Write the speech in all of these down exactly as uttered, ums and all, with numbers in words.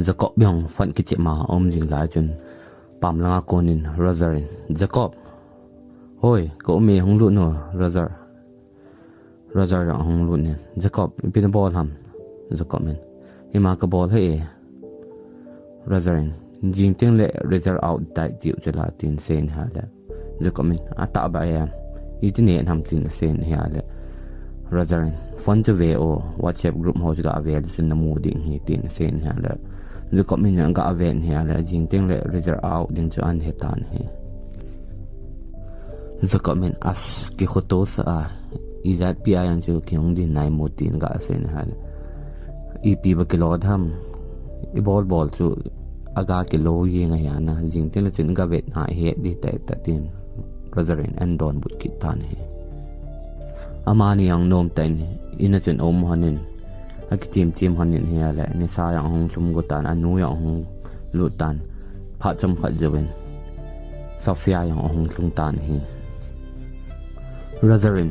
Jacob jong phone kichep ma aum jing lai chun, pam langa konin Roger in, "Jacob, hoi, ka um e, hung lut no, Roger." Roger jong ahung lut in, "Jacob, ipi nabol ham?" Jacob in, "Ima kabol hih e." Roger in, "Jing teng le result out ding ahi tiu chu la," tin asei in ahile, Jacob in, "Atah beh e, iti neh ham?" tin asei in ahile, Roger in, "Phone chu ve o, WhatsApp group ho chu gah ve le chun namu ding ahi," tin asei in ahile, Jacob in jong gah ve in ahile, jing teng le result out ding chu ahin he tan ahi. Jacob in, "As, kikhoto sah a, ijat pi a jong chu kihung ding nai mo," tin gah asei in ahile, "Ipi ba kilou ham, ibol bol chu aga kilou jeng ahi na, jing teng le chun gah vet na, ihet ding tai ta," tin Roger in ahin donbut kit tan ahi. Amani jong nom tah in in a chun aum lhonin, akichim chim lhonin ahile, nisa jong ahung lhum go tan, anu jong ahung lut tan, phat chomkhat jouvin Sophia jong ahung lhung tan ahi. Roger in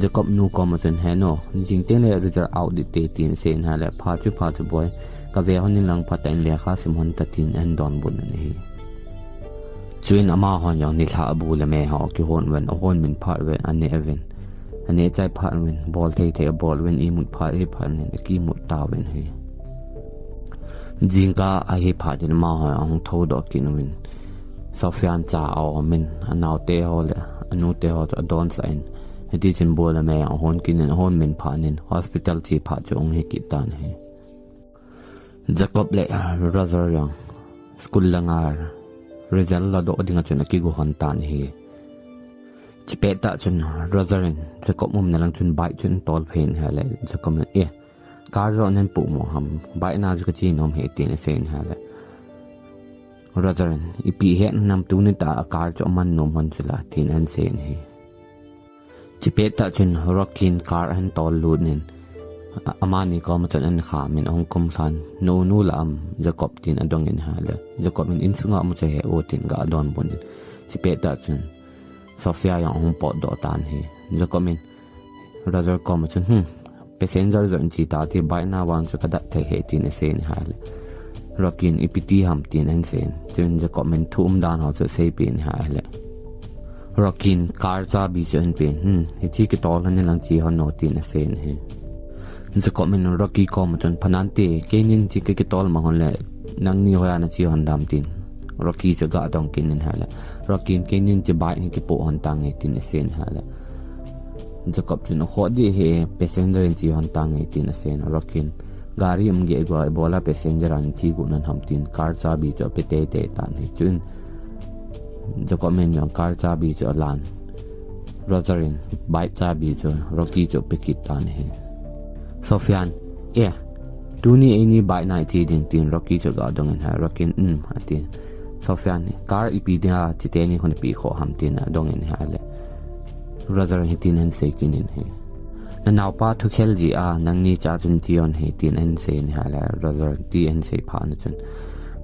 Jacob nu koma chun, "He nu, jing teng le result out ding ahi," tin asei in ahile, "Pha chu pha chu boi, kave lhonin lang phatah in lekha sim lhon tan," tin ahin donbut in ahi. Chuin amahon jong nilhah a bu le me ho akihon uvin, ahon min phat uvin, aneh uvin, aneh chai phat uvin, bol thei thei abol uvin, imut phat, iphat uvin, akimut tauvin ahi. Jingkah ahi phat in amahon ahung thoudoh kit uvin, Sophia in cha aum in, anaote ho le anute ho chu adonsah in, hiti chun bu le me ahon kit in, ahon min phat in, hospital che phat chu ahung hi kit tan ahi. Jacob le Roger jong school langa result ladoh dinga chun akigu lhon tan ahi. Chupet tah chun Roger in Jacob umna lang chun bike chu ahin tol phei in ahile, Jacob in, "Eh, car joh nahin pu mo ham, bike na chu kache nom e," tin asei in ahile, Roger in, "Ipi het nam, tuni tah a car chu aman nom lhon chu la," tin ahin sei in ahi. Chupet tah chun Rocky in car ahin tol lut in, a-, amani koma chun ahin kham in ahung kumlhan, "Na unu la am, Jacob?" tin adong in ahile, Jacob in, "Insunga aum chu he o," tin gah donbut in, chupet tah chun Sophia jong ahung potdoh tan ahi. Jacob in Roger koma chun, "Hmm, passenger joh in che ta ti, bike na vang chu kadat thei e," tin asei in ahile, Rocky in, "Ipi ti ham?" tin ahin sei in. Chuin Jacob in thu umdan ho chu aseipeh in ahile, Rocky in car chabi chu ahin pen, "Hmm, hiche kitol lhon in lang che lhon o," tin asei in ahi. Jacob in Rocky koma chun, "Phanante, keinin hiche kakitol mang lhon le, nangni hoiya nache lhon dam?" tin Rocky chu gah dong kit in ahile, Rocky in, "Keinin hiche bike hi kipoh lhon tange," tin asei in ahile, Jacob chun, "Akhoh ding ahi, passenger in che lhon tange," tin asei in, Rocky in, "Gari um geh gua, ibola passenger a nache got nom ham?" tin car chabi chu ape teitei tan ahi. Chuin Jacob in jong car chabi chu alan, Roger in bike chabi chu Rocky chu ape kit tan ahi. Sophia in, "Eh, tuni eini bike na iche ding?" tin Rocky chu gah dong in ahile, Rocky in, "Um," ati. Sophia in, "Car ipi dinga chuteni khun ipe khoh ham?" tin adong in ahile, Roger in hitin ahin sei kit in ahi. "Nanaopa thukhel jeh a nangni cha chun che lhon ahi," tin ahin sei in ahile, Roger in hiti ahin sei phat in chun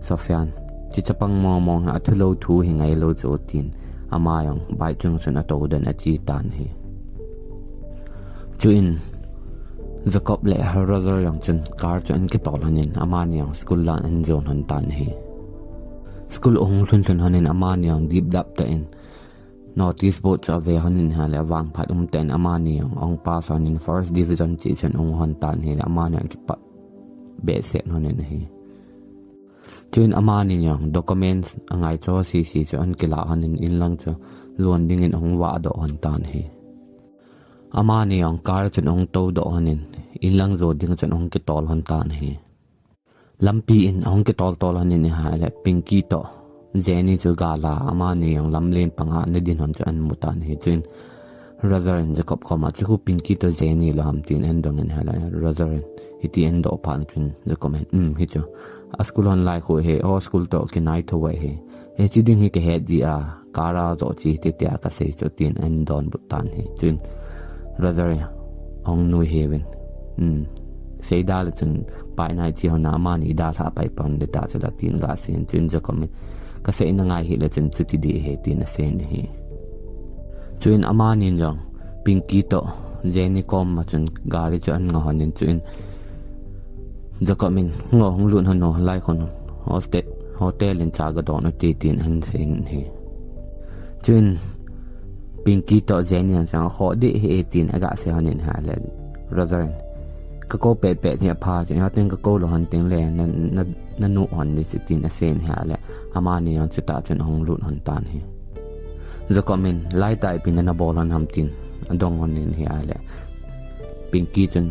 Sophia in, "Hiche chapang mong mong hi athulou thu hi ngailou chu," tin ama jong bike chung chun atou den ache tan ahi. Chuin Jacob le Roger jong chun car chu ahin kitol lhon in, amani jong school lan ahin jon lhon tan ahi. School ahung lhun lhun lhon in, amani jong dipdap tah in notice board chu ave lhon in ahile, avangphat um tah in amani jong ahung pass lhon in, first division cheh chun ahung lhon tan ahile, amani jong kipah behseh lhon in ahi. Chuin amani jong documents angaicha sese chu ahin kilah lhon in, inlang chu lon dingin ahung vahdoh lhon tan ahi. Amani jong car chun ahung toudoh lhon in, inlang jo ding chun ahung kitol lhon tan ahi. Lampi in ahung kitol tol lhon in ahile, Pinky toh Jenny chu gala, amani jong lamlen panga ana ding lhon chu ahin mu tan ahi. Chuin Roger in Jacob koma, "Hiche khu Pinky toh Jenny lou ham?" tin ahin dong in ahile, Roger in hiti ahin doh phat in chun Jacob in, "Um, hichu aschool lhon lai khu ahi, o school toh kinai thou ahi. Hiche ding hi kahet jeh a, car a joh che hite tia kasei chu," tin ahin donbut tan ahi. Chuin Roger in ahung nuihei uvin, "Um, seida le chun bike na iche lhon a, amani idalhah pai pon ding ta chu la," tin gah asei in, chuin Jacob in, "Kasei nangai hih le chun chuti ding ahi," tin asei in ahi. Chuin amani jong Pinky toh Jenny koma chun gari chu ahin nga lhon in, chuin Jacob in, "Ngo hung lut hon o, lai khon hotel, hotel in cha ga don u te," tin ahin sei in ahi. Chuin Pinky toh Jenny in, "Sang kho dih e," tin aga sei hon in ahile, Roger in, "Ka kou pet pet hi apha, chuin hotel ka kou lou hon teng le na, na, na nu hon ding chu," tin asei in ahile, amani jong chutah chun ahung lut hon tan ahi. Jacob in, "Lai tah ipi na na bol hon ham?" tin adong hon in ahile, Pinky chun,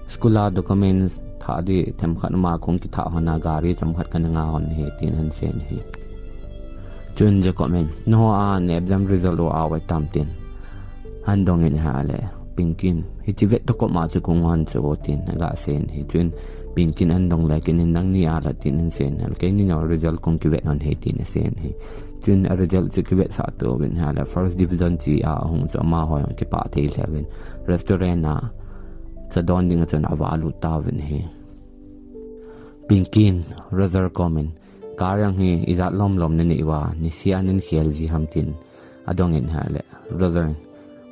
"School a documents thah ding themkhat um a, kong kithah hon a, gari chomkhat kana nga hon ahi," tin ahin sei in ahi. Chuin Jacob in, "Nangho a NET exam result u a vet tam?" tin ahin dong in ahile, Pinky in, "Hiche vet toh koma chu kong hon chu o," tin aga sei in ahi. Chuin Pinky in ahin dong le, "Kei in nangni a la," tin ahin sei in ahile, "Keini jong result kong kivet hon ahi," tin asei in ahi. Chuin a result chu kivetsah tou vin ahile, first division chi a ahung chu amaho jong kipah thei lheh uvin, restaurant a cha don ding a chun ava lut tauvin ahi. Pinky in Roger kom in, "Car jong hi ijat lom lom na nei uva, niseh a nei khel ji ham?" tin adong in ahile, Roger in,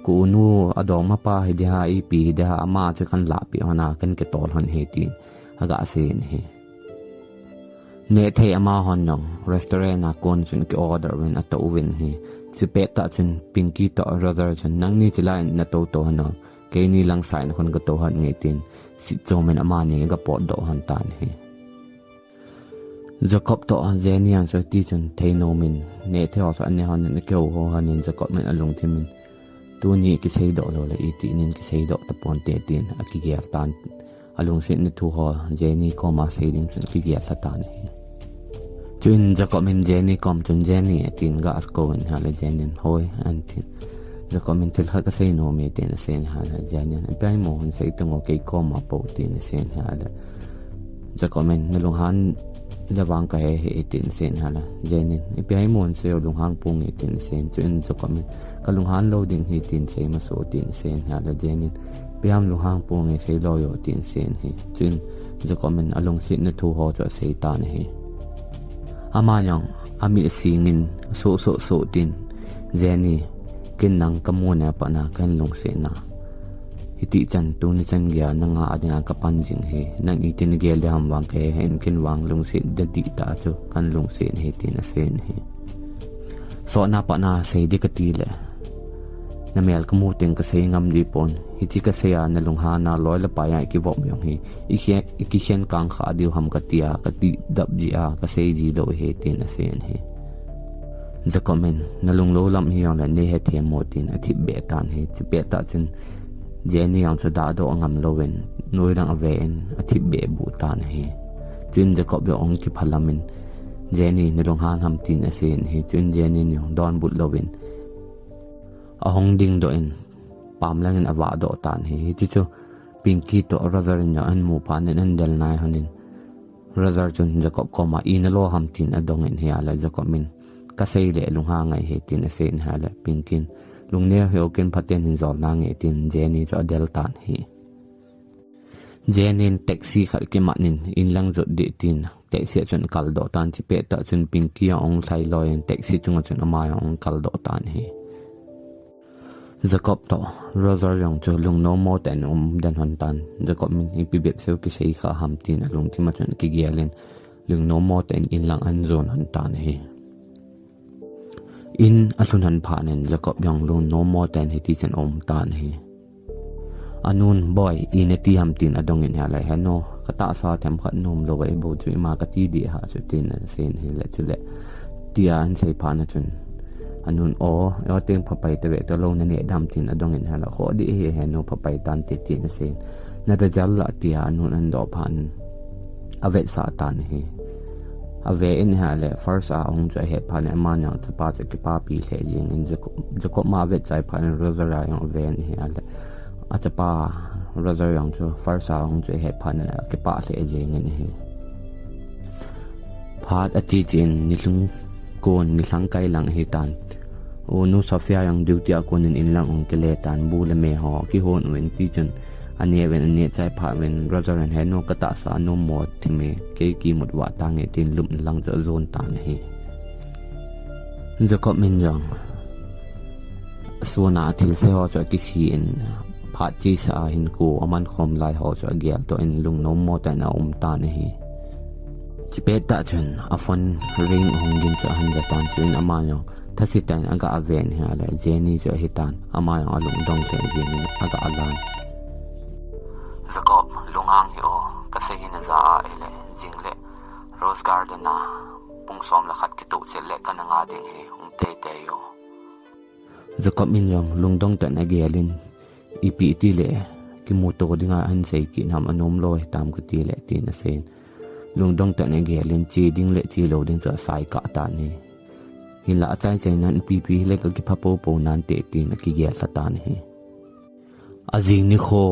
"Ka unu adongmapa hi ding ham, ipi hi ding ham, ama chu kan lahpeh hon a, kan kitol hon ahi," tin aga sei in ahi. Nehthei amahon jong restaurant a kon chun ki order uvin atou uvin ahi. Chupet tah chun Pinky toh Roger chun, "Nangni chilai in na tou tou hon o, keini lang side a kon ka tou hon nge," tin sitchom in amani aga potdoh hon tan ahi. Jacob toh Jenny jong chu hiti chun thei nom in, nehthei ho chu ane hon in, akihou hou hon in, Jacob in alungthim in, "Tuni kiseidoh lou le iti nin kiseidoh tapon te," tin akigel tan. Alungsetna thu ho Jenny koma sei ding chun akigel lha tan ahi. Chuin Jacob in Jenny kom chun, "Jenny," atin aga kou in ahile, Jenny in, "Hoi," ahin tin. Jacob in, "Thil khat kasei nom e," tin asei in ahile, Jenny in, "Ipi ham, hung sei tang o, kei koma pou," tin asei in ahile, Jacob in, "Na lunghan le vang kahe e," tin asei in ahile, Jenny in, "Ipi ham, hung sei o, lunghang ponge," tin asei in. Chuin Jacob in, "Ka lunghan lou ding ahi," tin asei masa o, tin asei in ahile, Jenny in, "Ipi ham lunghang ponge, sei lou o," tin asei in ahi. Chuin Jacob in alungsetna thu ho chu asei tan ahi. Ama jong amit asing in, "Soh, soh, soh," tin, "Jenny, ken nang kamu na pat na kahin lungset na. Hiti chan tuni chan geiya nanga dinga kapan jing ahi. Nang iti nagel ding ham vang kahe hih in, ken vang lungset ding dih tah chu kahin lungset ahi," tin asei in ahi. "Sotna pat na sei ding kati le, namel kamu teng kasei ngam ding pon. Hiche kasei a nalunghan a loi le pai a ikivop jong hi, ikhen, ikikhen kang kha diu ham kati a, kati dap ji a, kasei ji lou ahi," tin asei in ahi. Jacob in, "Nalunglou lam hijongle neihethem o," tin athip beh tan ahi. Chupet tah chun Jenny jong chu dahdoh ngam louvin, noi lang ave in athip beh buh tan ahi. Chuin Jacob jong ahung kiphalam in, "Jenny, nalunghan ham?" tin asei in ahi. Chuin Jenny in jong donbut louvin, ahung dingdoh in, pam lang in avahdoh tan ahi. Hiche chu Pinky toh Roger in jong ahin mu phat in ahin del nai hon in, Roger chun Jacob koma, "Ina lo ham?" tin adong in ahile, Jacob in, "Kasei le lunghang ngai ahi," tin asei in ahile, Pinky in, "Lungneo hih o, ken phaten hin jol nange," tin Jenny chu adel tan ahi. Jenny in taxi khat kiman in, "In lang jot ding," tin taxi a chun akaldoh tan. Chupet tah chun Pinky jong ahung lhai loi in taxi chunga chun ama jong ahung kaldoh tan ahi. Jacob toh Roger jong chu lungnom mo tah in aum den hon tan. Jacob in, "Ipi bep seiu kisei kha ham?" tin alungthim a chun akigel in, lungnom mo tah in in lang ahin jon hon tan ahi. In alhun hon phat in Jacob jong lungnom mo tah in hiti chun aum tan ahi. Anun, "Boi, ina ti ham?" tin adong in ahile, "He nu, katahsa themkhat nom lou ahi, bou chu ima kati ding ham chu," tin asei in ahile, chule tia ahin sei phat na chun, anun, "O, o teng phapai tave, tolou naneh dam?" tin adong in ahile, "Kho dih ahi he nu, phapai tante," tin asei in, "Na result la?" tia anun ahin doh phat in, avetsah tan ahi. Ave in ahile, first a ahung chu ahet phat in, aman jong achapa chu akipapi lheh jeng in, Jacob, Jacob ma avetchai phat in, Roger a jong ave in ahile, achapa Roger jong chu first a ahung chu ahet phat in akipah lheh jeng in ahi. Phat ache chen, nilhung kon, nilhang kai lang ahi tan. U nu Sophia jong duty a kon in in lang ahung kile tan, bu le me ho akihon uvin, tichun aneh uvin, aneh chai phat uvin, Roger in, "He nu, katahsa nom mo thim e, kei kimut vah tange," tin lupna lang chu ajon tan ahi. Jacob in jong, sun a athilse ho chu akisih in, phat chesa a hin ko aman khom lai ho chu agel toh in lungnom mo tah in aum tan ahi. Chipet tah chun a phone ring ahung gin chu ahin ja tan, chuin ama jong thase tah in aga ven ahile Jenny chu ahi tan, ama jong alungdong tah in Jenny aga lan. Jacob, lunghang hih o, kasei hi naja ahile, jing le Rose Garden a pung som le khat kitoh chet le kana nga ding hi, hung teitei o. Jacob in jong lungdong tah in agel in, ipi ti le kimuto dinga ahin sei kit ham, anom lou hitam kati le, tin asei in. Lungdong tah in agel in, che ding le che lou ding chu asai kah tan ahi. Hinlah achai chai nan ipi pi le ka kipha popo nante, tin akigel lha tan ahi. Ajing nikho,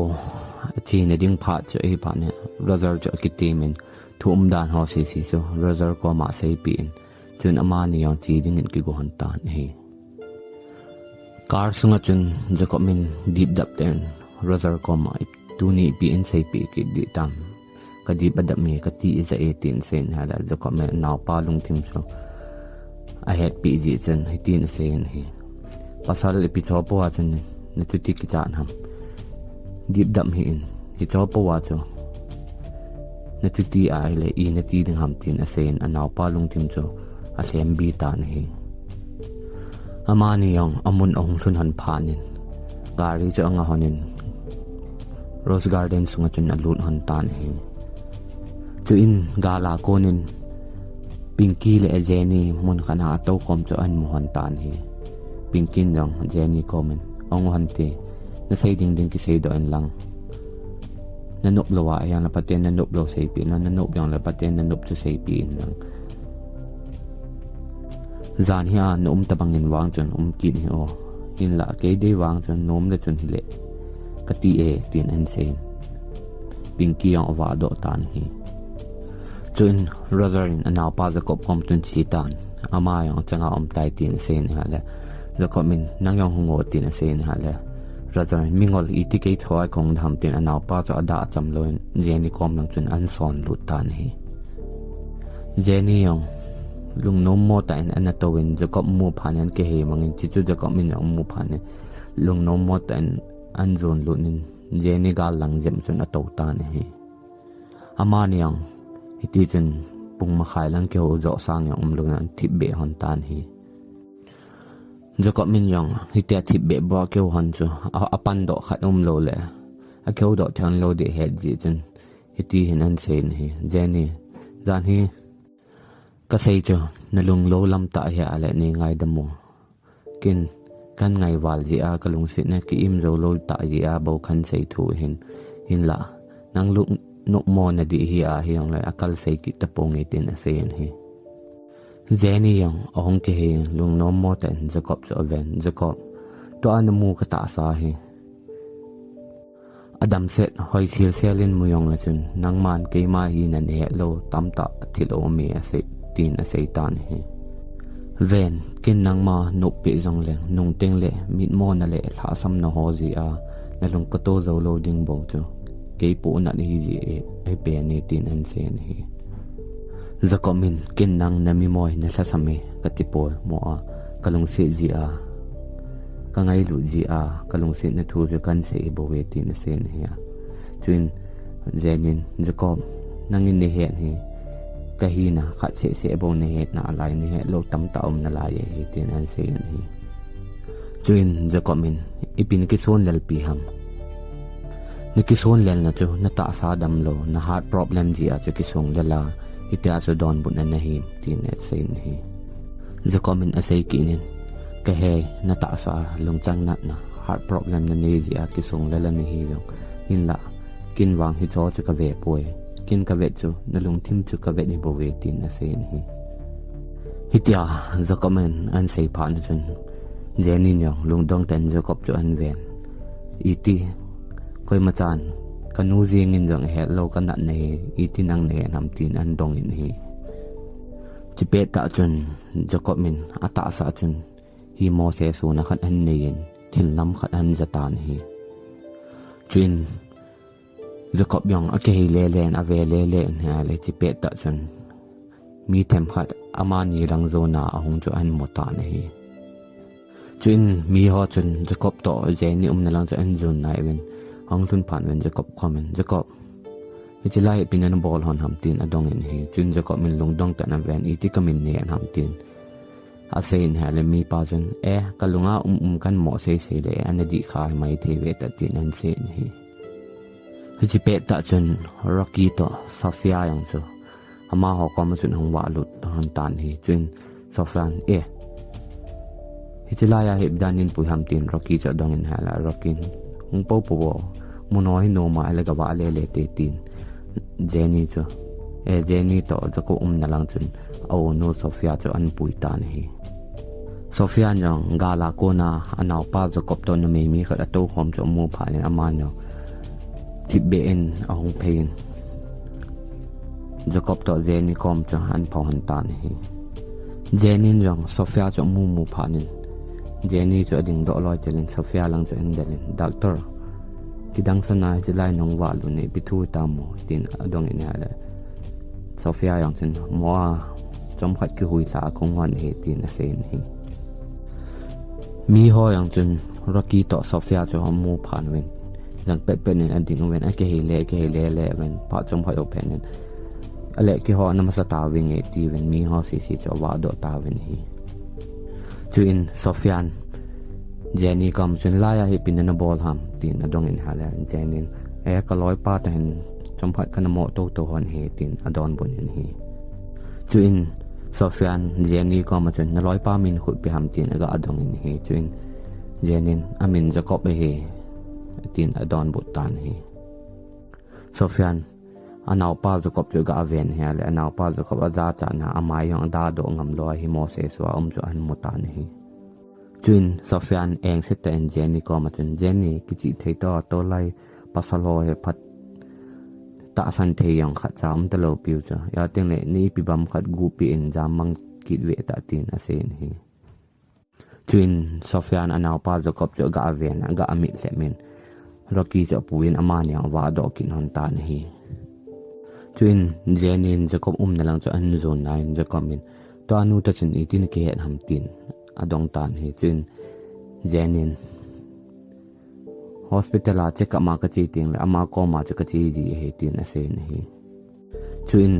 achena ding phat chu ahi phat in, Roger chu akitem in, thu umdan ho sese chu Roger koma seipeh in, chun amani jong che dingin kigo lhon tan ahi. Car sunga chun Jacob in dipdap tah in Roger koma, tuni ipi in seipeh kit ding tam, kadip adap e, kati ija e, tin asei in ahile Jacob in anaopa lungthim chu ahetpi jeh chun hitin asei in ahi. Pasal ipi cho po a chun nachuti kichat ham. Dipdap hih in, hicho po a chu nachuti ahile i nati ding ham, tin asei in anaopa lungthim chu alhem bi tan ahi. Amani jong amun ahung lhun lhon phat in, gari chu anga lhon in, Rose Garden sunga chun alut lhon tan ahi. Chuin gal a kon in Pinky le Jenny mun khat a atou khom chu ahin mu lhon tan ahi. Pinky in jong Jenny kom in, ahung lhon te, nasei ding ding kisei doh in lang. Nanop lou a, ahiang le phaten nanop lou seipeh in lang, nanop jong le phaten nanop chu seipeh in lang. Jan hi a na um tabang in vang chun um kit hih o. Hinlah kei dei vang chun nom le chun hile kati e, tin ahin sei in, Pinky jong avah doh tan ahi. Chuin Roger in anaopa Jacob kom chun ache tan. Ama jong achanga um tai, tin asei in ahile, Jacob in, nang jong hung o, tin asei in ahile, Roger in, mingol, iti kei cho a kong dam, tin anaopa chu adah acham lou in Jenny kom lang chun ahin son lut tan ahi. Jenny jong lungnom mo tah in ana tou in, Jacob amu phat in ahin kihei mang in, chuchu Jacob in jong amu phat in lungnom mo tah in ahin jon lut in, Jenny gal lang jep chun atou tan ahi. Amani jong hiti chun pung makhai lang kihou joh sang jong umlou in athip beh lhon tan ahi. Jacob in jong hitia thip beh bou a kihou lhon chu, a, apan doh khat umlou le akihou doh thei lou ding ahet jeh chun hiti hin ahin sei in ahi. Jenny, jan hi kasei chu nalung lou lam tah ahile nei ngaidam o. Ken kahin ngai val jeh a, kalungset na ki-im jou lou tah jeh a bou kahin sei thu ahin. Hinlah nang lungnop mo nading ahi a, hijongle akal sei kit tapong e, tin asei in ahi. Jenny jong ahung kihei in lungnom mo tah in Jacob chu aven. Jacob, tua namu katahsa hi adamset hoi silsel in mu jongle chun, nangman keima hina nahet lou tamtah thil aum e, asei, tin asei tan ahi. Ven, ken nangma nop peh jongleng, nungteng le mitmo na le lhahsam na ho jeh a nalung kato jou lou ding bou chu kei pohnat ahi jeh e, ahi pen e, tin ahin sei in ahi. Jacob in, ken nang na mimo hi nalhasam e kati poi mo a, kalungset jeh a, kangailut jeh a, kalungset na thu chu kahin sei bou e, tin asei in ahi. Chuin Jenny in, Jacob, nangin nahet hi, kahina khat seh seh bou nahet nalai, nahet lou tamtah um nalai e, tin ahin sei in ahi. Chuin Jacob in, ipi nakison lel pi ham? Nakison lelna chu natahsa damlou, na heart problem jeh a chu kisong lel a, hitia chu donbutna nahim, tin asei in ahi. Jacob in asei kit in, kahe, natahsa lungchang natna, heart problem nanei jeh a kisong lel a nahi jong, hinlah ken vang hicho chu kave poi. Ken kavet chu nalungthim chu kavet hi bou ve, tin asei in ahi. Hitia Jacob in ahin sei phat in chun, Jenny in jong lungdong tah in Jacob chu ahin ven. Iti, koima chan kanu jeng in jong ahet lou kanatna hi, iti nang nahet ham, tin ahin dong in ahi. Chipet tah chun Jacob in atahsa chun himo sesona khat ahin nei in, thil nam khat ahin ja tan ahi. Chuin Jacob jong akihei lele in, ave lele in ahile, chipet tah chun mi themkhat amani lang jona ahung chu ahin mu tan ahi. Chuin miho chun Jacob toh Jenny umna lang chu ahin jon nai uvin, Ahung lhun phat uvin Jacob kom in, "Jacob, hiche lai hi ipi nana bol hon ham?" tin adong in ahi. Chuin Jacob in lungdong tah in aven, "Iti kamin neh ham?" tin asei in ahile, mipa chun, "Eh, kalunga um um kahin mo sei sei le, ana dih kha hi maithei ve tah," tin ahin sei in ahi. Hiche pettah chun Rocky toh Sofia jong chu amaho koma chun ahung valut lhon tan ahi. Chuin Sofian, "Eh, hiche laiya hi ipi dan in pui ham?" tin Rocky chu adong in ahile, Rocky in, "Hung poupou vo, mun ho hi nom a ahile gavah lele te," tin Jenny chu, eh, Jenny toh Jacob umna lang chun a-unu Sofia chu ahin pui tan ahi. Sofian jong gal a kona anaopa Jacob toh numei mi khat atoukhom chu amu phat in aman jong thipbeh in ahung phei in Jacob toh Jenny kom chu ahin phah lhon tan ahi. Jenny in jong Sofia chu amu mu phat in Jenny chu ading doh loi chel in Sofia lang chu ahin del in, "Doctor, kidang sana hiche lai nahung valut na, ipi thu hitam?" tin adong in ahile, Sofia jong chun, "Mo a, chomkhat kihuilha a kahung hon ahi," tin asei in ahi. Miho jong chun Rocky toh Sofia chu amu phat uvin, jang petpet in ading uvin, akihei le, akihei le le uvin, phat chomkhat jou phat in, "Ale, kihona masa tauvinge," tiuvin, miho sese chu avahdoh tauvin ahi. Chuin Sofian Jenny kom chun, "Laiya hi ipi nana bol ham?" tin adong in ahile, Jenny in, "Eh, kaloipa toh hin chomkhat kana mo toto lhon ahi," tin adonbut in ahi. Chuin Sofian Jenny koma chun, "Naloipa min khu ipi ham?" tin aga adong in ahi. Chuin Jenny in, "Amin Jacob ahi," tin adonbut tan ahi. Sofian anaopa Jacob chu aga ven ahile, anaopa Jacob ajachatna, amai jong adadoh ngam lou a hi Moses uva um chu ahin mu tan ahi. Chuin Sofian engse tah in Jenny koma chun, "Jenny, kichihthei tah a, tulai pasal ho hi phat tahsan thei jong khatcha um talou piu chu. Hijeh teng le, na ipi bang khat guhpeh in jammang kit ve tah," tin asei in ahi. Chuin Sofian anaopa Jacob chu aga ven, aga mit lhep in, Rocky chu apui in amani jong avahdoh kit lhon tan ahi. Chuin Jenny in Jacob umna lang chu ahin jon lai in Jacob in, "Tua nu toh chun iti nakihet ham?" tin adong tan ahi. Chuin Jenny in, "Hospital a check up a kache teng le ama koma chu kache ji ahi," tin asei in ahi. Chuin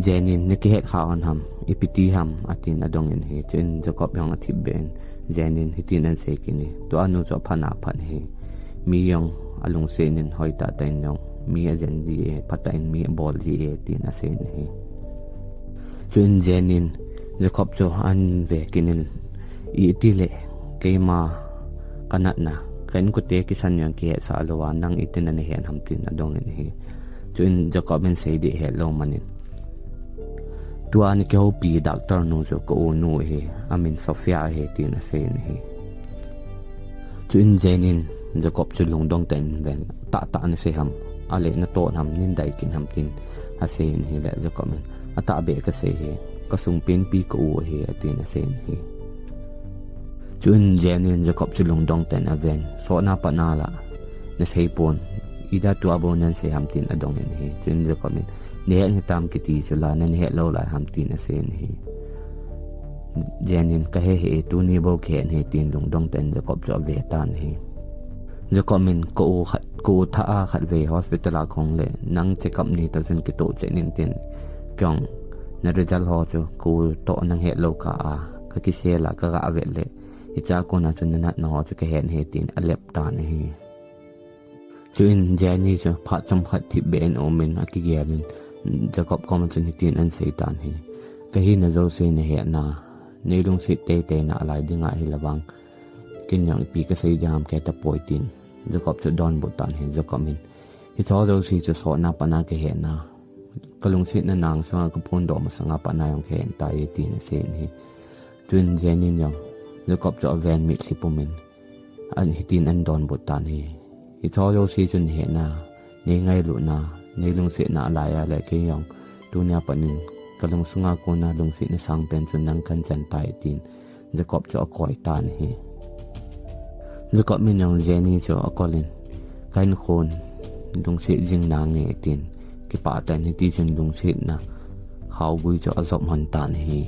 Jenny in, "Nakihet kha lhon ham, ipi ti ham?" atin adong in ahi. Chuin Jacob jong athipbeh in, Jenny in hitin ahin sei kit in, "Tua nu chu aphat na phat ahi. Mi jong alungset in hoitah tah in jong mi ajen ji e, phatah in mi abol ji e," tin asei in ahi. Chuin Jenny in Jacob chu ahin ve kit in, "Iti le keima kanatna, ka inkote kisan jong kihetsah lou a, nang iti nana het ham?" tin adong in ahi. Chuin Jacob in sei ding ahet lou man in, "Tua nakihoupi doctor nu chu ka u nu ahi, amin Sophia ahi," tin asei in ahi. Chuin Jenny in Jacob chu lungdong tah in aven, "Tahtah nasei ham, ahile natoh ham, nei dei kit ham?" tin asei in ahile Jacob in, "Atahbeh kasei ahi, kasung penpi ka u ahi," atin asei in ahi. Chuin Jenny in Jacob chu lungdong tah in aven, "Sotna patna la nasei pon, ida tua bou nasei ham?" tin adong in ahi. Chuin Jacob in, "Nahet hitam kiti chu la, nahet lou lai ham?" tin asei in ahi. Jenny in, "Kahe hih, tuni bou kahe hih e," tin lungdong tah in Jacob chu ave tan ahi. Jacob in, "Ka u khat, ka u thah a khatvei hospital a kahung le, nang check up ni toh chun kitoh cheh in tin, kei jong na result ho chu ka u toh nang het lou kah a, kakisel a kaga vet le, hichea kona chun nanatna ho chu kahe hih e," tin alep tan ahi. Chuin Jenny chu phat chomkhat thipbeh in aum in akigel in Jacob koma chun hitin ahin sei tan ahi. "Kahina jouse nahet na, nei lungset teitei nalai ding ahi lou vang, ken jong ipi kasei ding ham kahe tapoi," tin Jacob chu adonbut tan ahi. Jacob in, "Hicheho jouse chu sotna patna kahe na, kalungsetna nang sunga kaphondoh masanga patna jong kahe tai," tin asei in ahi. Chuin Jenny in jong Jacob chu aven mitlhi pum in, ahin hitin ahin donbut tan ahi. "Hicheho jouse chu nahet na, nei ngailutna, nei lungsetna alai a le kei jong tunia pat in kalung sunga kona lungsetna sangpen chu nang kahin chan tai," tin Jacob chu akoi tan ahi. Jacob in jong Jenny chu akol in, "Kahin khon lungset jing nange," tin kipah tah in hiti chun lungsetna khaogui chu ajop lhon tan ahi.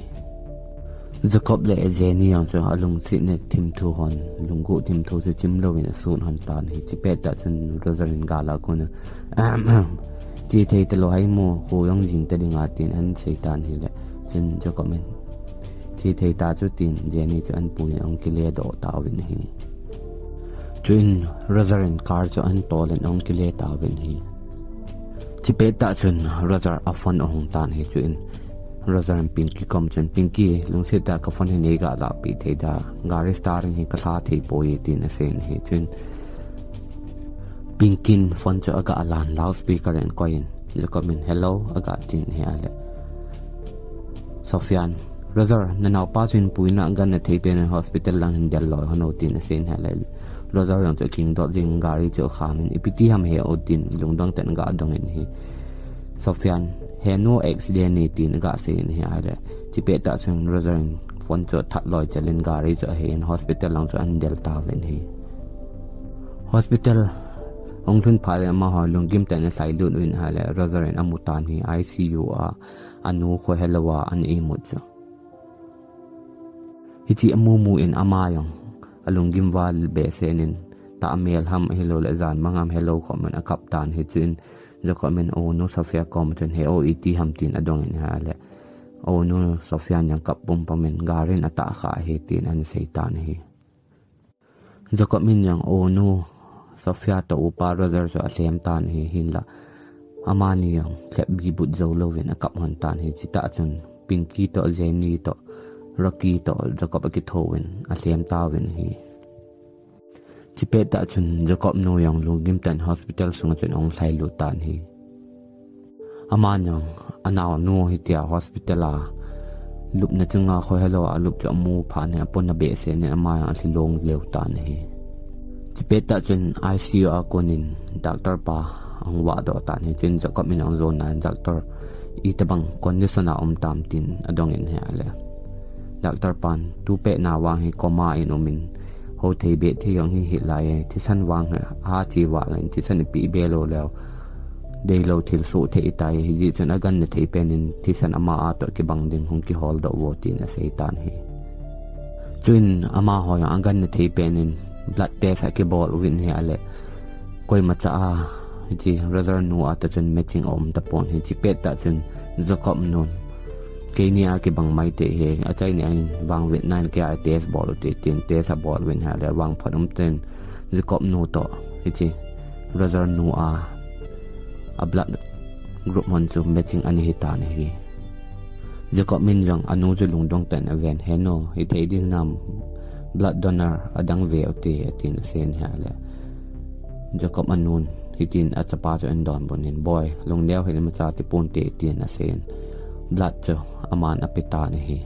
Jacob le Jenny jong chu alungsetna thimthu hon, lunggel thimthu chu chim louvin asun hon tan ahi. Chupet tah chun Roger in gal a kon a, "Ahem, ahem. Che thei talou ham, kho jong jing ta ding ahi," tin ahin sei tan ahile. Chun Jacob in, "Che thei ta chu," tin Jenny chu ahin puiyin ahung kile doh tauvin ahi. Chuin Roger in car chu ahin tolin ahung kile tauvin ahi. Chupet tah chun Roger a phone ahung tan ahi. Chuin Roger in Pinky kom chun, "Pinky, lungset tah a ka phone hi nei ga lahpeh thei da, gari starting hi ka lha thei poi," tin aseiyin ahi. Chuin Pinky in phone chu aga lan, loudspeaker in akoiyin, Jacob in, "Hello," aga tin ahile, Sophia in, "Roger, na naopa chu ahin puina, aganna thei pen in hospital lang hin del loi hon o," tin aseiyin ahile, Roger jong chu aking dot jengin gari chu akhangin, "Ipi ti ham he o?" tin lungdong tah in aga dongin ahi. Sophia in, "He nu, accident ahi," tin aga seiyin ahile. Chupet tah chun Roger in phone chu athat loi chelin gari chu ahin hospital lang chu ahin del tauvin ahi. Hospital ahung lhun phat le amaho lunggim tah in alhailut uvin ahile, Roger in amu tan ahi, I C U a anu khohelou a ana imut chu. Hiche amu mu in ama jong alunggim val behseh in, tah mel ham ahilouleh jan mang ham helou khom in akap tan ahi. Chuin Jacob in, "O nu Sophia kom chun, he o, iti ham?" tin adongin ahile, O nu Sophia in jong kap pumpum in, "Gari in atah kha ahi," tin ahin sei tan ahi. Jacob in jong, O nu Sophia toh upa Roger chu alhem tan ahi, hinlah amani jong lhep bibut jou louvin akap hon tan ahi. Chutah chun Pinky toh, Jenny toh, Rocky toh Jacob akithouvin alhem tauvin ahi. Chupet tah chun Jacob nu jong lunggim tah in hospital sunga chun ahung lhailut tan ahi. Aman jong anaonu hitia hospital a lupna chunga khohelou a alup chu amu phat in apona behseh in ama jong alhilong lheh tan ahi. Chupet tah chun I C U a konin doctor pa ahung vahdoh tan ahi. Chuin Jacob in ahung jon in, "Doctor, itobang condition a um tam?" tin adongin ahile, doctor pan, "Tupet na vang hi coma in umin, hou thei beh thei jong hi hih lai e, thisan vang hi ache vah in, thisan ipi be lou leu deilou thilsoh thei ahitai, hijeh chun aganna thei pen in thisan ama a toh kibang ding hung kihol doh vo," tin asei tan ahi. Chuin amaho jong aganna thei pen in blood test akibol uvin ahile, koimacha a, hiche Roger nu a toh chun matching aum tapon ahi. Chupet tah chun Jacob nun, "Keini a kibang maithei e, achaina in vang vetna in kei a test bol ute," tin test abol uvin ahile, vangphat umtah in Jacob nu toh hiche Roger nu a, a blood group hon chu matching ana hi tan ahi. Jacob in jong anu chu lungdong tah in aven, "He nu, hithei ding hinam, blood donor adang ve ute," atin aseiyin ahile, Jacob anun hitin achapa chu ahin donbut in, "Boi, lungneo hih in, imacha ti ponte," tin aseiyin, blood chu aman ape tan ahi.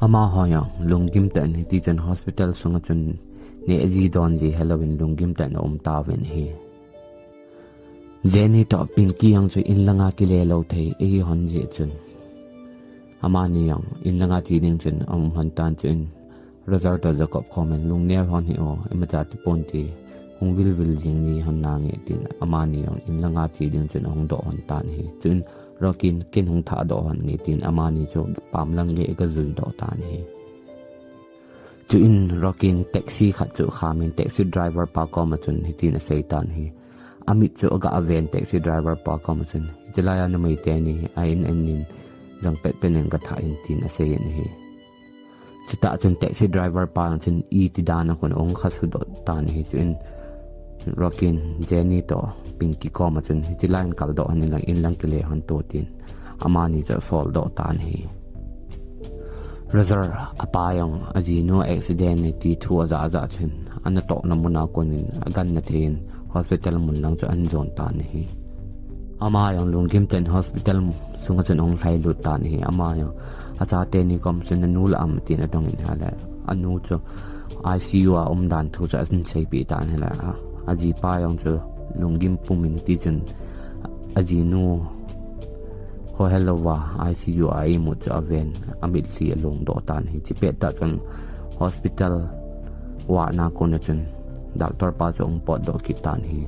Amaho jong lunggim tah in hiti chun hospital sunga chun neh ji don ji helouvin lunggim tah in aum tauvin ahi. Jenny toh Pinky jong chu in langa kile lou thei ahi hon jeh chun, amani jong in langa che ding chun aum hon tan. Chuin Roger toh Jacob komin, "Lungneo hon hih o, imacha ti ponte, hung vilvil jing ni hon nange," tin amani jong in langa che ding chun ahung doh hon tan ahi. Chuin Rocky in, "Ken hung thahdoh hon nge," tin amani chu pam lang gei aga jui doh tan ahi. Chuin Rocky in taxi khat chu akhamin taxi driver pa koma chun hitin asei tan ahi. Amit chu aga ven taxi driver pa koma chun, "Hichelai a numei teni a in an in jang petpet in gathah in," tin aseiyin ahi. Chutah chun taxi driver pa chun iti dan a kon ahung khasudoh tan ahi. Chuin Rocky in Jenny toh Pinky koma chun, "Hichelai in kaldoh hon in lang, in lang kile hon to," tin amani chu asoldoh tan ahi. Roger apa jong ajinu accident ahi ti thu aja ja chun, anatohna muna konin aganna thei in hospital mun lang chu ahin jon tan ahi. Ama jong lunggim tah in hospital sunga chun ahung lhailut tan ahi. Ama jong achate ni koma chun, "Nanu la am?" tin adongin ahile, anu chu I C U a umdan thu chu ahin seipeh tan ahile, a, ajipa jong chu lunggim pumin ti chun ajinu khohelouva I C U a imut chu aven, amitlhi alongdoh tan ahi. Chupet tah chun hospital ward na kona chun doctor pa chu ahung potdoh kit tan ahi.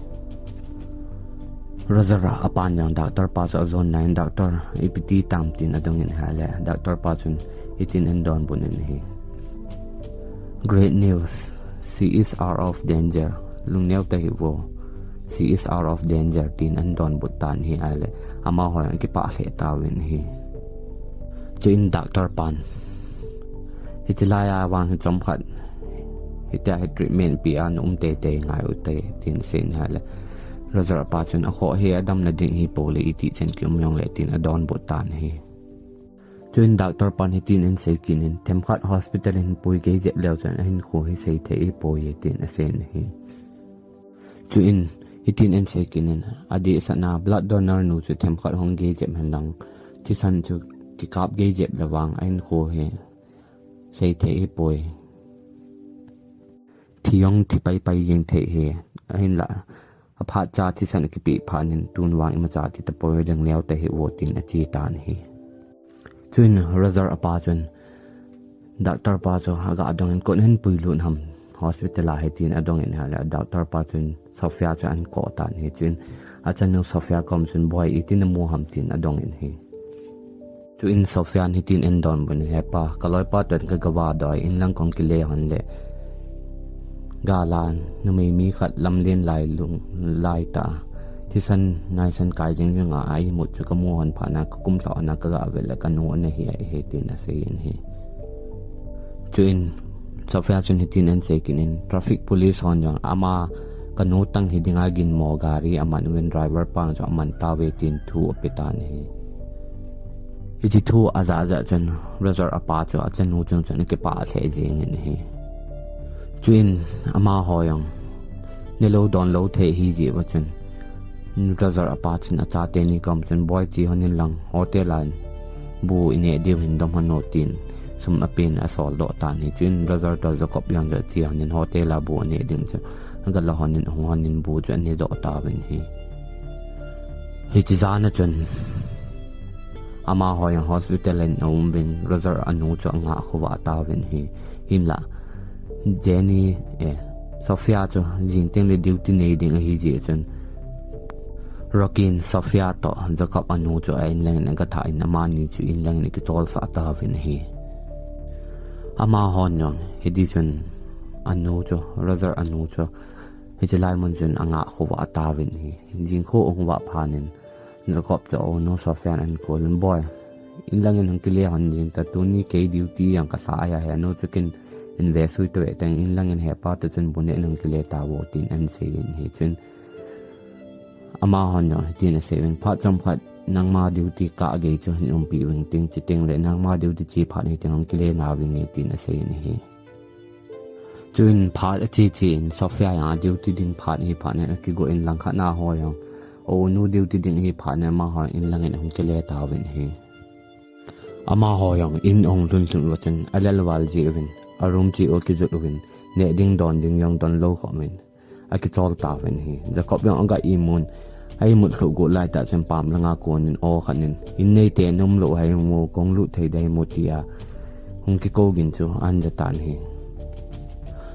Roger apan jong doctor pa chu ajon nai in, "Doctor, ipi ti tam?" tin adong in ahile, doctor pa chun hitin ahin donbut in ahi, "Great news, she is out of danger. Lungneo tahih vo, she is out of danger," tin ahin donbut tan ahi. Ahile amaho jong akipah lheh tauvin ahi. Chuin doctor pan, "Hiche lai a vang hi chomkhat hitia hi treatment pe a na um teitei ngai u hite," tin asei in ahile, Roger pa chun, "Akhoh hi adamna ding ahipoi le, itih chan kium jongle," tin adonbut tan ahi. Chuin doctor pan hitin ahin sei kit in, "Themkhat hospital in pui gei jep leu chun ahinkho hi sei thei ahipoi," tin asei in ahi. Chuin hitin ahin sei kit in, "Adehset na blood donor nu chu themkhat hung gei jep hen lang, thisan chu kikap gei jep le vang ahinkho hi sei thei ahipoi. Thi jong thi paipai jeng thei ahi. Ahinlah aphat cha thisan akipeh phat in tun vang imacha thi tapoi, lungneo tahih vo," tin ache tan ahi. Chuin Roger apa chun doctor pa chu aga dong in, "Koin ahin puilut ham hospital a hi?" tin adong in ahile, doctor pa chun Sophia chu ahin kou tan ahi. Chuin achanu Sophia kom chun, "Boi, iti namu ham?" tin adong in ahi. Chuin Sophia in hitin ahin donbut in, "Hepa, kaloipa toh kagavah doh in, inlang kahung kile hon le, gal a numei mi khat lamlen lai lung lai tah, thisan naisan kai jing jing a, a imut chu kamu hon phat na, kakum lhah hon a kaga vet le kanu ana hi ahi," tin asei in ahi. Chuin Sophia chun hitin ahin sei kit in, "Traffic police hon jong ama kanu tang hi dinga ginmo gari aman uvin, driver pa chu aman tauve," tin thu ape tan ahi. Hiche thu ajah jeh chun Roger apa chu achanu chung chun akipah lheh jeng in ahi. Chuin amaho jong nelou donlou thei ahi jeh uva chun Roger apa chun achate ni kom chun, "Boi, che hon in lang, hotel a bu ineh diu hin dom hon o," tin sum apen asol doh tan ahi. Chuin Roger toh Jacob jong chu ache hon in hotel a bu aneh ding chu aga la hon in, ahung hon in bu chu aneh doh tauvin ahi. Hiche jan a chun amaho jong hospital a aum uvin, Roger anu chu angah khovah tauvin ahi. Hinlah Jenny, eh, Sophia chu jing teng le duty nei ding ahi jeh chun Rocky in Sophia toh Jacob anu chu a inlang in aga thah in, amani chu inlang in akicholsah tauvin ahi. Amahon jong hiti chun anu chu, Roger anu chu hiche lai mun chun angah khovah tauvin ahi. Jingkho ahung vah phat in Jacob chu a-unu Sophia in ahin kou in, "Boi, inlang in hung kile hon jing tan, tuni kei duty jong kalha ahi, anu chu kin in ve sui tave tang, inlang in hepa toh chun bu neh in hung kile tauvo," tin ahin sei in ahi. Chuin amahon jong hitin asei uvin, "Phat chomkhat nangma duty kah gei chu hin umpi uving ting, chuteng le nangma duty che phat in hitin hung kile nauving e," tin asei in ahi. Chuin phat ache che in Sophia jong a duty ding phat ahi phat in akigo in, langkhat na ho jong a-unu duty ding ahi phat in amaho inlang in ahung kile tauvin ahi. Amaho jong in ahung lhun lhun uva chun alel val jeh uvin, a room cheh u akijot uvin, neh ding don ding jong donlou khop uvin akichol tauvin ahi. Jacob jong aga imun, a imut lhuh got lai tah chun pam langa kon in aw khat in, "In neite nom lou ahi mo, kong lut thei ding ahi mo," tia hung kikou gin chu ahin ja tan ahi.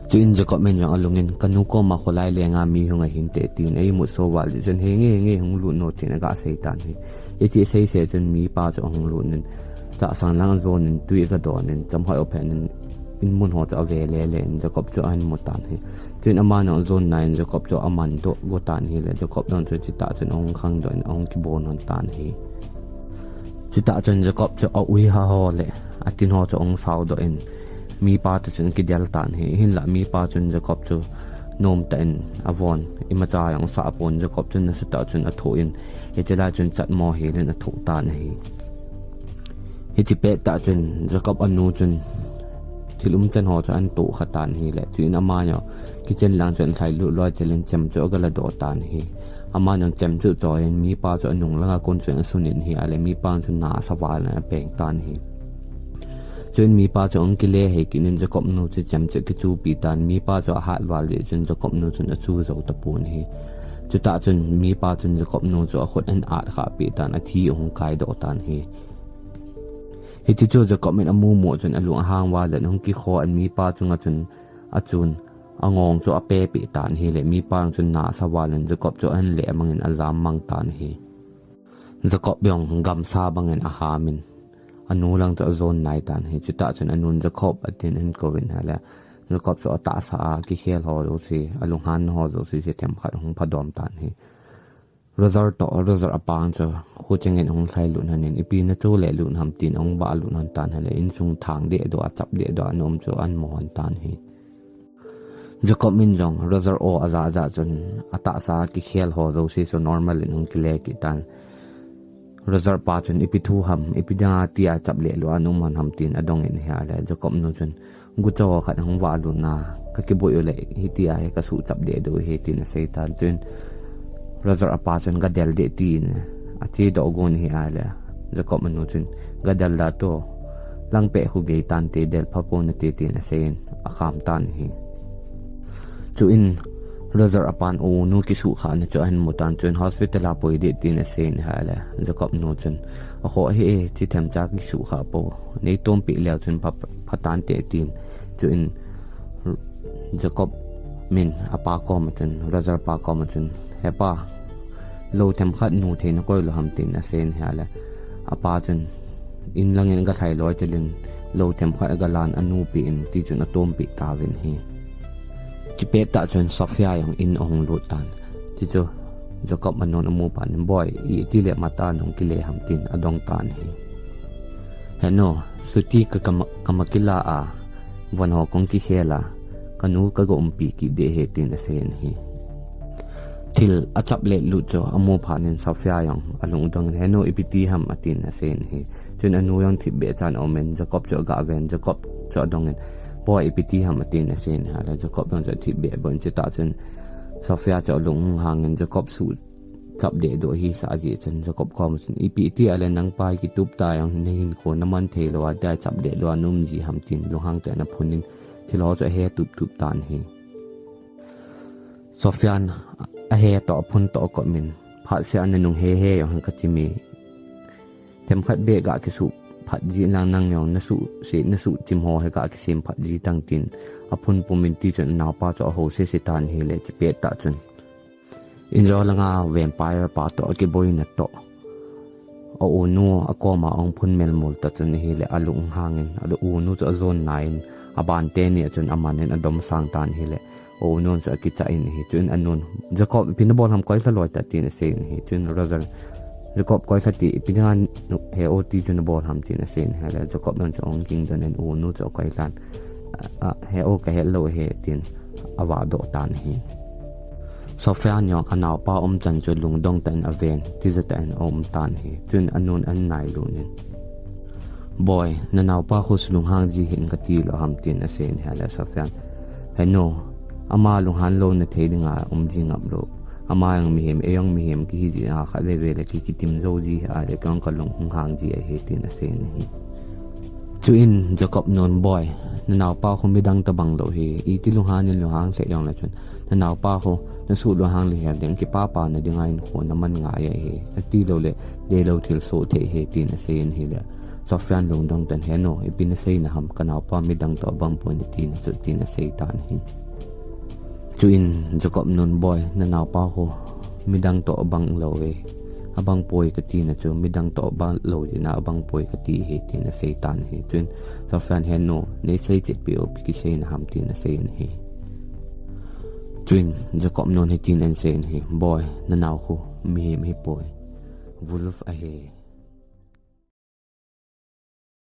Chuin Jacob in jong alung in, "Kanu koma kholai lenga mi hung ahin te," tin a imut so val jeh chun, "Henge, henge, hung lut un o," tin aga sei tan ahi. Hiche asei sei chun mipa chu ahung lut in, tahsan lang ajon in, tui aga don in, chomhoi aphen in, in mun ho chu ave le le in, Jacob chu ahin mu tan ahi. Chuin aman jong ajon nai in Jacob chu aman doh go tan ahile, Jacob jong chu chutah chun ahung khang doh in ahung kibon hon tan ahi. Chutah chun Jacob chu a-ui ha ho le atin ho chu ahung sao doh in, mipa toh chun akidel tan ahi. Hinlah mipa chun Jacob chu nom tah in avon, imacha jong asah pon, Jacob chun nasatah chun athoh in, hiche lai chun chatmo hel in athoh tan ahi. Hiche pet tah chun Jacob anu chun thil umchan ho chu ahin tohkha tan ahile, chuin ama jong kitchen lang chun alhai lut loi chel in chem chu aga ladoh tan ahi. Ama jong chem chu achoi in mipa chu anung langa kon chun asun in ahile, mipa chu na asa val in apeng tan ahi. Chuin mipa chu ahung kile hei kit in Jacob nu chu chem chu akichupi tan, mipa chu ahat val jeh chun Jacob nu chun achu jou tapon ahi. Chutah chun mipa chun Jacob nu chu akhut ahin at khah peh tan, athi ahung kai doh tan ahi. Hiti chu Jacob in amu mu chun alung ahang val in ahung kikho in mipa chunga chun achun, angong chu apepeh tan ahile, mipa jong chun na asa val in Jacob chu ahin leh mangin ajam mang tan ahi. Jacob jong gamsa bangin ahamin, anu lang chu ajon nai tan ahi. Chutah chun anun Jacob atin ahin kouvin ahile, Jacob chu atahsa a kikhel ho jouse, alunghan ho jouse chu themkhat hung phadom tan ahi. Roger toh, Roger apa chu khuchengin ahung lhailut lhonin, ipi nacho le lut ham tin ahung vahlut lhon tan ahile, insung thang dehdoh a, chap dehdoh a ana um chu ahin mu lhon tan ahi. Jacob in jong Roger aw aja ja chun atahsa kikhel ho jouse chu normal in ahung kile kit tan. Roger pa chun ipi thu ham, ipi dinga tia chap le lou a ana um lhon ham tin adongin ahile, Jacob nu chun gucha ho khat ahung vahlut na, kakiboi u le hitia hi kasuh chap dehdoh u ahi tin asei tan. Chuin Roger apa chun gadel deh tin achedoh gon ahile, Jacob anu chun gadel da to, langpeh khu gei tante, del phapon nate tin aseiyin akham tan ahi. Chuin Roger apan unu kisuhkhahna chu ahin mu tan, chuin hospital a poi deh tin aseiyin ahile, Jacob nu chun, akhoh hih e, chi themcha kisuhkhah pou, neitompi leu chun pha, pha tante tin. Chuin Jacob in apa koma chun, Roger pa koma chun, hepa, lou themkhat nu thei nakoi lou ham tin aseiyin ahile, apa chun in langin agalhai loi chelin lou themkhat agalan, anu pen tichun atompi tauvin ahi. Chupet tah chun Sophia jong in ahung lut tan. Chuchu Jacob anun amu phat in, boi, iti le imacha nahung kile ham tin adong tan ahi. Henu, chuti ka, ka, kamakila a, von ho kahung kikhel a, kanu kaga umpi kit ding ahi tin aseiyin ahi. Thil achap le lut chu amu phat in Sophia jong alungdong in, henu, ipi ti ham atin aseiyin ahi. Chuin anu jong thipbeh chan aumin, Jacob chu agaven, Jacob chu adongin, boi, ipi ti ham atin aseiyin ahile, Jacob jong chu athipbeh boh in, chutah chun Sophia chu alung ahung hangin, Jacob suh chap dehdoh ahi sah jeh chun Jacob koma chun, ipi tia le nangpa hi kitup tah jong nahinkho naman thei lou a, tia chap dehdoh a naum ji ham tin lunghang tah in aphunin, thil ho chu ahe tuptup tan ahi. Sophian ahe toh aphun toh akomin, phatseh a nanung hehe jong hin kachim e, themkhat beh ga kisuh phat ji lang, nang jong nasuh se, nasuh chim ho hi ga kisem phat ji tang tin aphun pumin, tichun anaopa chu aho sese tan ahile, chupet tah chun injo langa vampire pa toh akiboina toh, a-unu akoma ahung phun melmul tah chun ahile, alung hangin, a-unu chu ajon nai in, aban teni a chun aman in adomsang tan ahile, a-unun chu akicha in ahi. Chuin anun, Jacob, ipi nabol ham, koilha loi tah, tin aseiyin ahi. Chuin Roger, Jacob, koilha ti, ipi dinga he o tichu nabol ham, tin aseiyin ahile, Jacob nun chu ahung ging doh in, a-unu chu akoilhan, a, a, he o, kahet lou ahi, tin avahdoh tan ahi. Sophian jong anaopa umchan chu lungdong tah in aven, tija tah in aum tan ahi. Chuin anun ahin nailut in, Boi, nanaopa khu chu lunghang ji hih in kati lou ham, tin aseiyin ahile, Sophian, Henu, ama lunghan louna thei dinga um ji ngap lou. Ama jong mihem, ei jong mihem kihi jeh a khatvei vei le ki, kitim jou ji ahile, kei jong kalung hung hang ji ahi, tin aseiyin ahi. Chuin Jacob nun, Boi, nanaopa khu midang tobang lou ahi, iti lunghan in lunghang lheh jongle chun, nanaopa khu nasuh lunghang lheh ding, kipapana dinga hinkho naman ngai ahi, ati lou le deilou thilsoh thei ahi, tin aseiyin ahile, Sophian lungdong tah in, Henu, ipi naseina ham, kanaopa midang toh abang poi nati na chu, tin asei tan ahi. Chuin Jacob nun, Boi, nanaopa khu midang toh abang lou e, abang poi kati na chu, midang toh abang lou jeh a abang poi kati ahi, tin asei tan ahi. Chuin Sophian, Henu, neisei chetpeh o, ipi kiseina ham, tin aseiyin ahi. Chuin Jacob nun hitin ahin seiyin ahi, Boi, nanao khu mihem ahipoi, wolf ahi.